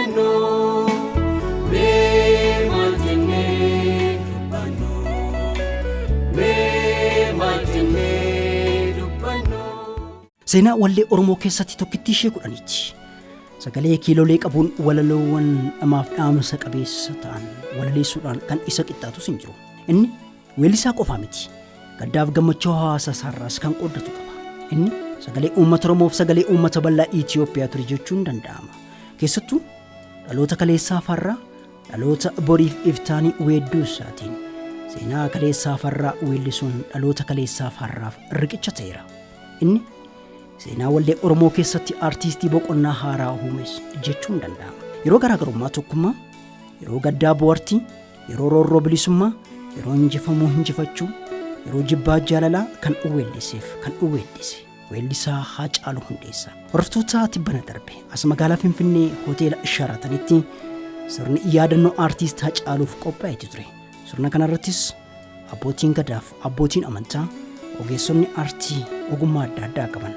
dubbannu? Mee maal jennee dubbannu? Mee maal jennee dubbannu? Seenaa wallee Oromoo keessatti tokkittii ishee kudhaniiti. Sagalee kiilolee qabuun walaloowwan dhamaaf dhaamsa qabeessa ta'an walaleessuudhaan kan isa qixxaatus hin jiru. Inni weellisaa qofaa miti. Gaddaaf gammachuu hawaasa isaarraas kan qooddatu qaba. Inni sagalee uummata Oromoof sagalee uummata bal'aa Itoophiyaa ture jechuun danda'ama. Keessattuu dhaloota kaleessaa farraa dhaloota boriif iftaanii weedduu isaatiin seenaa kaleessaa farraa weellisuun dhaloota kaleessaa farraaf riqicha ta'eera. Inni seenaa wallee Oromoo keessatti aartiistii boqonnaa haaraa uumes jechuun danda'ama. Yeroo garaagarummaa tokkummaa, yeroo gaddaa bohaartii, yeroo roorroo bilisummaa, yeroo injifamuu injifachuu, yeroo jibbaa jaalalaa kan weelliseef kan weellise weellisaa Haacaaluu Hundeessaa. Hordoftoota, tibbana darbe as magaalaa Finfinnee hoteela Sharaatanitti sirni yaadannoo aartiist Haacaaluuf qophaa'eeti ture. Sirna kanarrattis abbootiin gadaaf abbootiin amantaa, ogeessonni aartii ogummaa adda addaa qaban,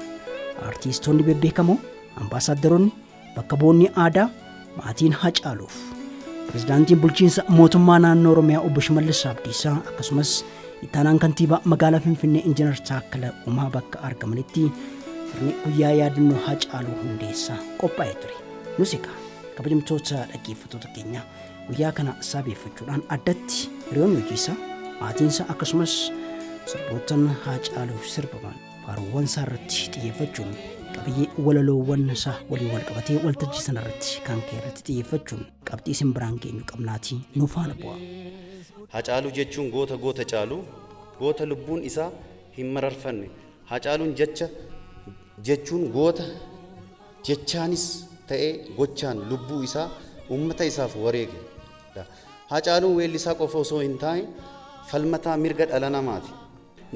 aartiistoonni bebbeekamoo, ambaasaadaroonni, bakka bu'oonni aadaa, maatiin Haacaaluuf, pirezidaantiin bulchiinsa mootummaa naannoo Oromiyaa obbo Shimallis Abdiisaa, akkasumas ittaanaan kantiibaa magaalaa Finfinnee Injiinar Taakkala Uumaa bakka argamanitti sirni guyyaa yaadannoo Haacaaluu Hundeessaa qophaa'ee ture. Nus egaa, kabajamtoota dhaggeeffattoota keenya, guyyaa kana sababeeffachuudhaan addatti hiriyoonni hojii isaa, maatiinsa, akkasumas sirboottan Haacaaluu sirbaman faaruuwwan isaa irratti xiyyeeffachuun, qabiyyee walaloowwan isaa waliin wal qabatee waltajjii sana irratti kan ka'e irratti xiyyeeffachuun qabxii isin biraan geenyu qabnaatii nu faana bu'a. Hacaaluu jechuun goota goota caalu, goota lubbuun isaa hin mararfanne. Hacaaluun jecha jechuun goota jechaanis ta'ee gochaan lubbuu isaa uummata isaaf wareege dha. Hacaaluun weellisaa qofa osoo hin taane falmataa mirga dhala namaati.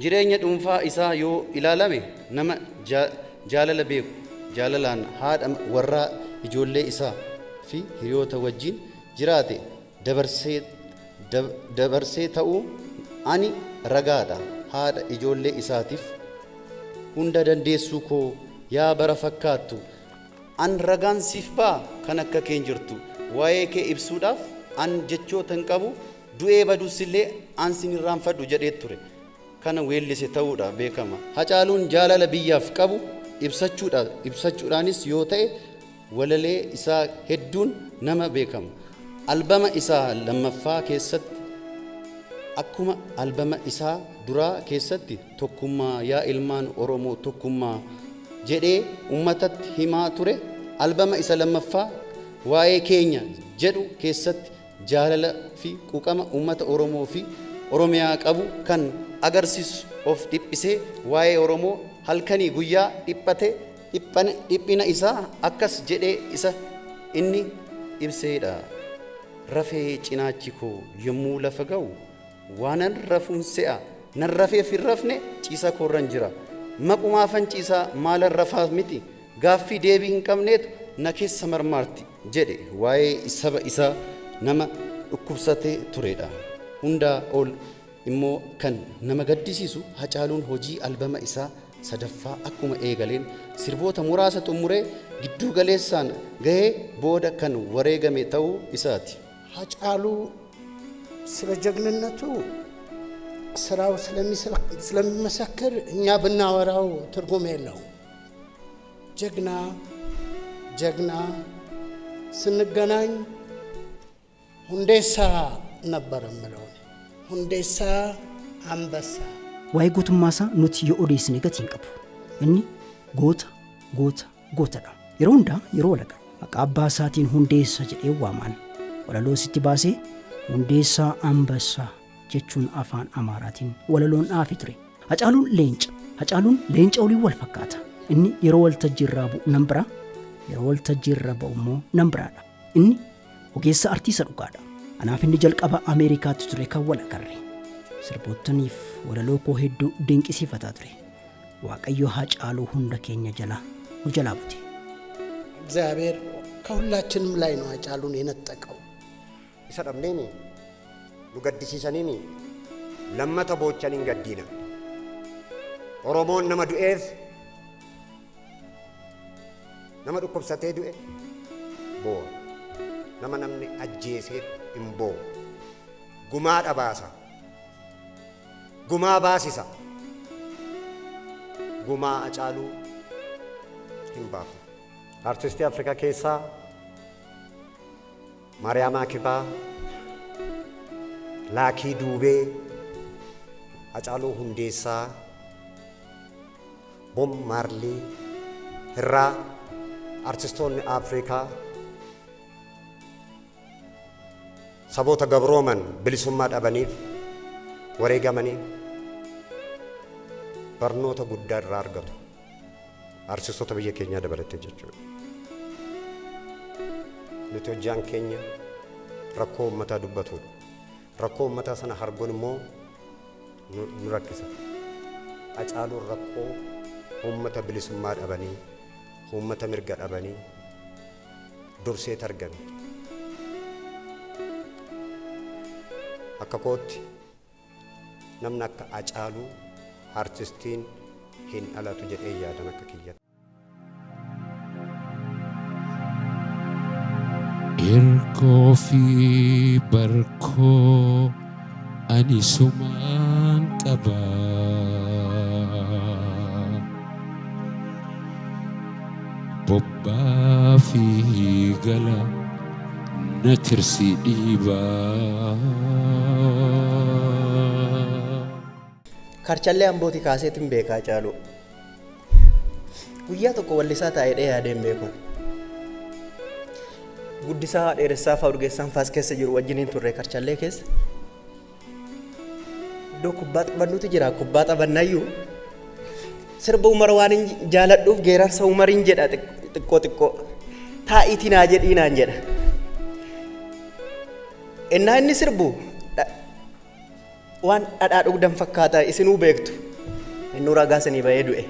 Jireenya dhuunfaa isaa yoo ilaalame nama jaalala beeku, jaalalaan haadha warraa, ijoollee isaa fi hiriyoota wajjin jiraate dabarsee ta'uu ani ragaadha. Haadha ijoollee isaatiif "Hunda dandeessuu koo, yaa bara fakkaattu, an ragaan siif ba'a, kan akka kee hin jirtu. Waa'ee kee ibsuudhaaf an jechoota hin qabu, du'ee badus illee an sin irraanfadhu" jedhee ture. Kana weellise ta'uudha beekama. Hacaaluun jaalala biyyaaf qabu ibsachuudhaanis yoo ta'e walalee isaa hedduun nama beekama. Albama isaa lammaffaa keessatti akkuma albama isaa duraa keessatti "Tokkummaa, yaa ilmaan Oromoo, tokkummaa" jedhee uummatatti himaa ture, albama isa lammaffaa "Waa'ee Keenya" jedhu keessatti jaalala fi quuqama uummata Oromoo fi Oromiyaa qabu kan agarsiisu, of dhiphisee waa'ee Oromoo halkanii guyyaa dhiphate, dhiphina isaa akkas jedhee isa inni ibseedha. "Rafee cinaachi koo yommuu lafa ga'u, waanan rafuun se'a. Nan rafeef hin rafne, ciisa koorran jira. Maqumaafan ciisaa, maalan rafaa miti. Gaaffii deebii hin qabneetu na keessa marmaarti" jedhe waa'ee saba isaa nama dhukkubsatee turedha. Hundaa ol immoo kan nama gaddisiisu, Hacaaluun hojii albama isaa sadaffaa akkuma eegaleen sirboota muraasa xumuree gidduu galeessaan gahee booda kan wareegame ta'uu isaati. ሀጫሉ ስለ ጀግንነቱ ስራው ስለሚመሰክር እኛ ብናወራው ትርጉም የለውም። ጀግና ጀግና፣ ስንገናኝ ሁንዴሳ ነበር የምለው፣ ሁንዴሳ አንበሳ። Waa'ee gootummaa isaa nuti yoo odeessine gatii hin qabu. Inni goota, goota, gootadha. Yeroo hundaa yeroo walaqa maqaa abbaa isaatiin Hundeessa jedhee waamaan. Walaloo sitti baasee "Hundeessaa Ambassaa" jechuun afaan Amaaraatiin walaloon dhaafe ture. Hacaaluun leenca. Hacaaluun leenca waliin wal fakkaata. Inni yeroo waltajjii irraa bu'u nan bira, yeroo waltajjii irra ba'u immoo nan biraadha. Inni ogeessa artiisa dhugaadha. Anaaf inni jalqaba Ameerikaatti ture kan wal agarre. Sirboottaniif walaloo koo hedduu dinqisiifataa ture. Waaqayyo Hacaaluu hunda keenya jalaa nu jalaa bute. እግዚአብሔር ከሁላችንም ላይ ነው ሃጫሉን የነጠቀው። Isa dhabneeni nu gaddisiisaniini lammata boochaniin gaddiina. Oromoon nama du'eef, nama dhukkubsatee du'e boo'a. Nama namni ajjeeseef hin boo'u. Gumaa baasa. Gumaa baasisa. Gumaa Hacaaluu hin baafu. Artistii Afrikaa keessaa Maariyaam Akibaa, Laakii Duubee, Hacaaluu Hundeessaa, Bob Maarlii irraa artistoonni Afrikaa saboota gabrooman bilisummaa dhabaniif wareegamanii barnoota guddaa irraa argatu. Artistoota biyya keenyaa dabalatee jechuudha. Nuti hojjaan keenya rakkoo uummataa dubbatudha. Rakkoo uummataa sana arguun immoo nu rakkisa. Hacaaluun rakkoo uummata bilisummaa dhabanii, uummata mirga dhabanii dursee argame. Akka kootti namni akka Hacaaluu artistiin hin dhalatu jedhee yaadan akka kiyyatti. Irkoo fi barkoo ani sumaan qaba. Bobbaa fi gala na tirsi dhiibaa. Karchallee Ambootii kaaseetiin beekaa Hacaaluu. Guyyaa tokko wallisaa taa'ee yaadee hin beeku. Guddisaa Dheeressaa fa'aa Urgeessaan fa'aas keessa jiru wajjiniin turre Karchallee keessa. Iddoo kubbaa taphannutu jira. Kubbaa taphannayyuu sirba Umar waan hin jaaladhuuf geerarsa Umariin jedha xiqqoo xiqqoo. Taa'iitii naa jedhii naan jedha. Ennaa inni sirbu waan dhadhaa dhugdan fakkaata, isinuu beektu. Innuu ragaa isinii bahee du'e.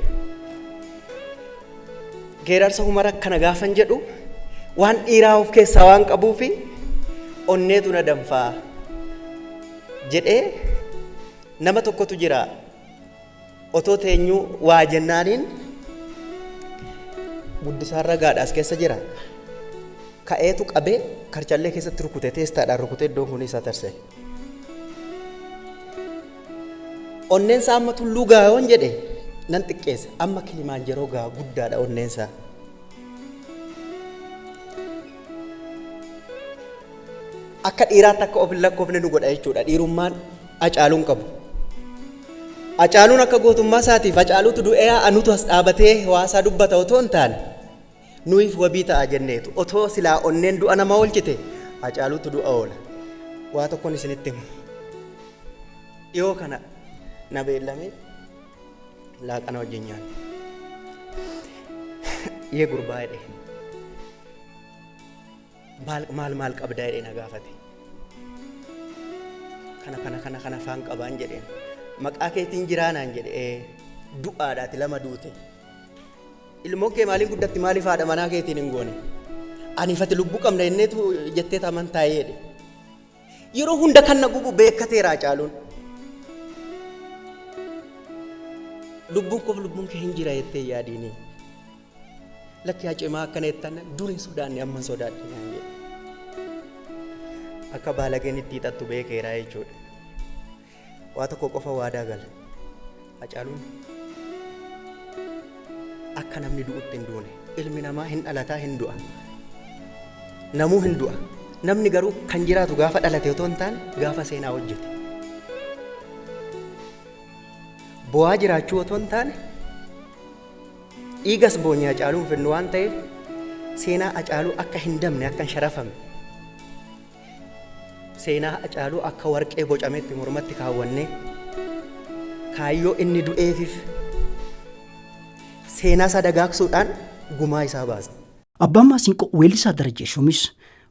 Geerarsa Umar akkana gaafan jedhu waan dhiiraa of keessaa waan qabuufi onneetu na danfaa jedhee. Nama tokkotu jira, otoo teenyuu waa jennaaniin Guddisaan ragaadha, as keessa jira. Ka'eetu qabee Karchallee keessatti rukute, teestaadhaan rukute, iddoon kun isaa tarsa'e. Onneensaa amma tulluu gaayoon jedhe nan xiqqeessa, amma Kilimaanjaroo gaa, guddaadha onneensaa. Akka dhiiraatti akka of hin lakkoofne nu godha jechuudha dhiirummaan Hacaaluun qabu. Hacaaluun akka gootummaa isaatiif Hacaaluutu du'ee anutu as dhaabatee hawaasaa dubbata otoo hin taane, nuyiif wabii ta'a jenneetu. Otoo silaa onneen du'a nama oolchite Hacaaluutu du'a oola. Waa tokkoon isinitti hima. Dhiyoo kana na beellamee laaqana wajjin nyaanne. "Yee gurbaa," jedhe. "Maal maal maal qabdaa?" jedhee na gaafate. "Kana kana kana kana faan qabaan," jedheen. "Maqaa keetiin jiraa?" naan jedhe. "Ee." "Du'aadhaati lama duute. Ilmoon kee maaliin guddatti? Maaliif haadha manaa keetiin hin goone? Aniifati lubbuu qabna jenneetu jettee amantaa'ee," jedhe. Yeroo hunda kan na gubu beekkateera Hacaaluun. Lubbuun koof lubbuun kee hin jira jettee yaadiini. "Lakki Hacimaa, akkana jettan dur hin sodaanne, amma hin sodaadhe," naan jedhe. Akka baalageen itti hiixattu beekeera jechuudha. Waa tokko qofa waadaa gala. Hacaaluun akka namni du'utti hin duune. Ilmi namaa hin dhalataa, hin du'a. Namuu hin du'a. Namni garuu kan jiraatu gaafa dhalate otoo hin taane gaafa seenaa hojjete. Bo'aa jiraachuu otoo hin taane dhiigas boonye Hacaaluun fennu waan ta'eef, seenaa Hacaaluu akka hin dabne, akka hin sharafamne, seenaa Hacaaluu akka warqee bocametti mormatti kaawwannee, kaayyoo inni du'eefif seenaa isaa dagaagsuudhaan gumaa isaa baasne. Abbaan Maasinqoo weellisaa Darajjee Shuumis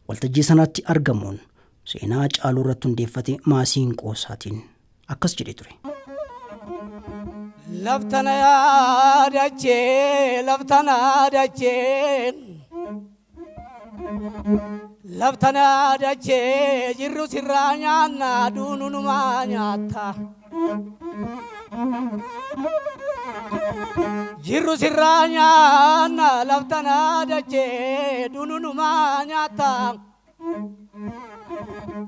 waltajjii sanatti argamuun seenaa Hacaaluu irratti hundeeffate maasiinqoo isaatiin akkas jedhee ture. Laftana yaadachee, laftana yaadachee, laftana yaadachee, jirru sirraa nyaanna, duunu numaa nyaatta. Jirru sirraa nyaanna, laftana yaadachee, duunu numaa nyaatta.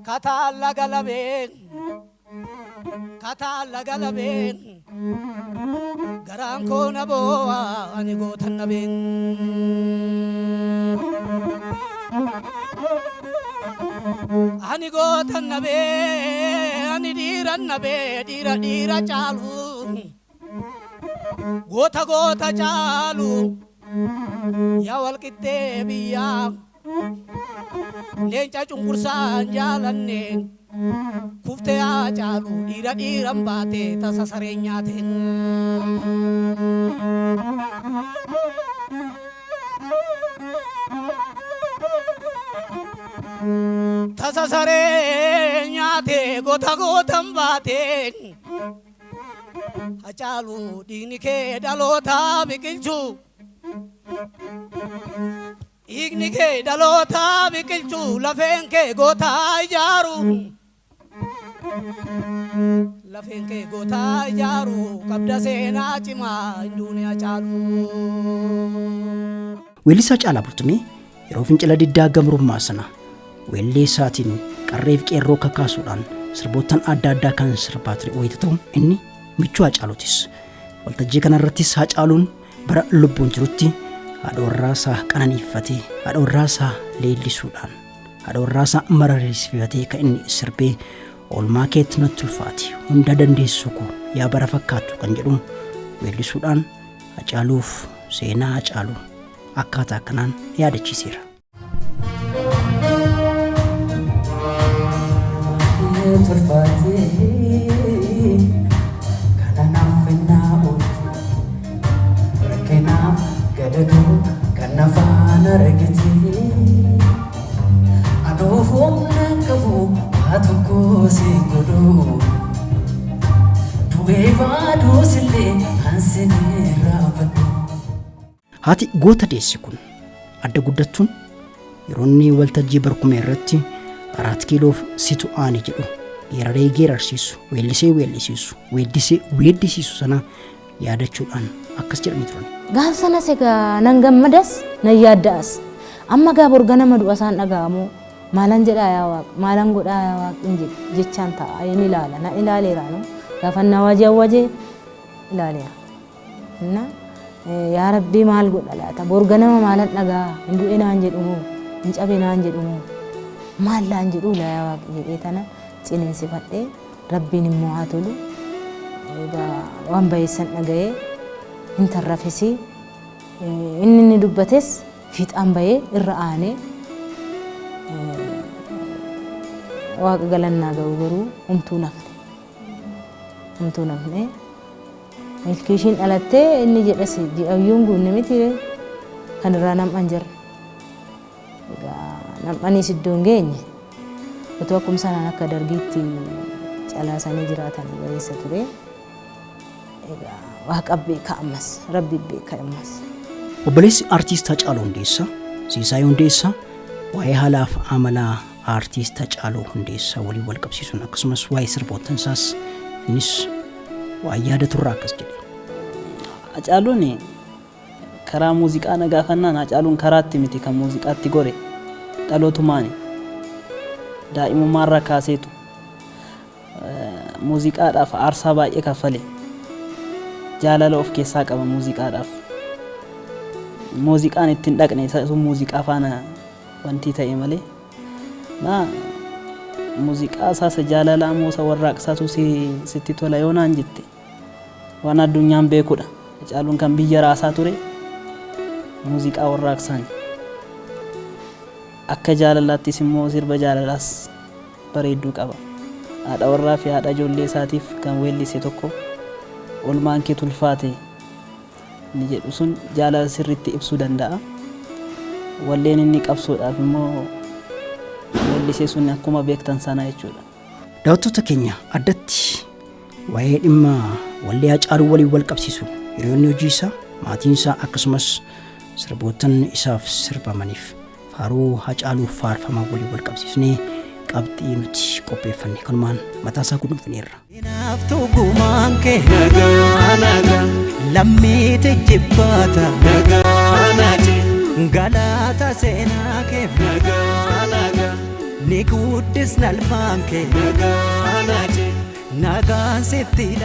Kataa laga labeen kataa laga labeen garaan koo na boo'a ani gootan nabeen. Ani gootan nabee ani dhiiran nabee dhiira dhiira caalu goota goota caalu yaa walqixxee biyyaa leenca cunqursaan jaalanne kuftee haa caalu dhiira dhiiran baate tasa sareen nyaate. Tasa sareen nyaate goota gootan baate. Hacaalu dhiigni kee dhaloota biqilchu. Dhiigni kee dhaloota biqilchu lafeen kee goota ijaaru. Lafeen kee goota ijaaru qabda seenaa cimaa hin duune Hacaalu. Weellisaa Caalaa Bultumee yeroo fincila diddaa gabrummaa sana weellee isaatiin qarreef qeerroo kakaasuudhaan sirboottan adda addaa kan sirbaa ture wayita ta'u inni michuu Hacaaluutis. Waltajjii kanarrattis Hacaaluun bara lubbuun jirutti haadha warraasaa qananiiffatee haadha warraasaa leellisuudhaan haadha warraasaa mararisiifatee kan inni sirbee oolmaa keetti natti ulfaate hunda dandeessu koo yaa bara fakkaattu kan jedhu weellisuudhaan Hacaaluuf seenaa Hacaaluu akkaataa kanaan yaadachiiseera. Tolfaatee kana naaf ennaa oolchu rakkinaaf gadadoo kan na faana argitee anoo humna qabu waa tokko si godhu du'ee baaduus illee hansin irraanfadhu. Haati goota deesse kun adda guddattuun yeroo inni waltajjii barkumee irratti Araat Kiiloof situ aane jedhu geeraree geerarsiisu weellisee weellisiisu weeddisee weeddisiisu sana yaadachuudhaan akkas jedhanii turan. Gaaf sanas egaa nan gammadas nan yaadda'as. Amma gaa bor ganama du'a isaan dhaga'amoo maalan jedhaa yaa waaq maalan godhaa yaa waaq hin jedhe jechaan ta'a hin ilaala na ilaaleera no gaafan na wajee wajee ilaaleera. Inna yaa rabbii maal godha laata bor ganama maalan dhaga'a hin du'e naan jedhu moo hin cabe naan jedhu moo maal naan jedhu laa yaa waaq jedhee tana ciniinsifadhee rabbiin immoo haa tolu egaa waan bayeessan dhaga'ee hin tarrafesii inni inni dubbates fiixaan bahee irra aanee waaqa galannaa ga'u garuu homtuu nafne homtuu nafne. Milkii ishiin dhalattee inni jedhes ji'ayyuu hin guunne miti kan irraa nam'an jirra. Egaa nam'aniis iddoo hin geenye utuu akkuma sanaan akka dargiitti calaasanii jiraatanii bayeessa ture. Egaa waaqa beeka ammas rabbi beeka ammas. Obboleessi Artiist Hacaaluu Hundeessaa, Siisaay Hundeessaa waa'ee haalaaf amalaa Artiist Hacaaluu Hundeessaa waliin wal qabsiisuun akkasumas waa'ee sirboottan isaas innis waan yaadaturraa akkas jedhe. Hacaaluun karaa muuziqaa na gaafannaan Hacaaluun karaatti miti kan muuziqaatti gore dhalootumaani. Daa'imummaarraa kaaseetu muuziqaadhaaf aarsaa baay'ee kaffale. Jaalala of keessaa qaba muuziqaadhaaf. Muuziqaan itti hin dhaqne sun muuziqaa faana wantii ta'e malee. Na muuziqaa isaa isa jaalalaa moo isa warraaqsaatu si sitti tola yoo naan jette waan addunyaan beekudha. Hacaaluun kan biyya raasaa ture muuziqaa warraaqsaani. Akka jaalalaattis immoo sirba jaalalaas bareedduu qaba. Haadha warraa fi haadha ijoollee isaatiif kan weellise tokko olmaan keetu ulfaate inni jedhu sun jaalala sirriitti ibsuu danda'a. Walleen inni qabsoodhaaf immoo weellise sun akkuma beektan sana jechuudha. Daawwattoota keenya addatti waa'ee dhimma wallee Hacaaluu waliin wal qabsiisuun hiriyoonni hojii isaa, maatiin isaa akkasumas sirboottan isaaf sirbamaniif faaruu Hacaaluuf faarfaman waliin wal qabsiisnee qabxii nuti qopheeffanne kanumaan mataa isaa guduunfineerra. Hinaaftuu gumaan kee nagaa nagaa lammiiti jibbaata nagaa naje galata seenaa keef nagaa nagaa Ni guddisna ilmaan kee. Nagaan sitti. Nagaan sitti.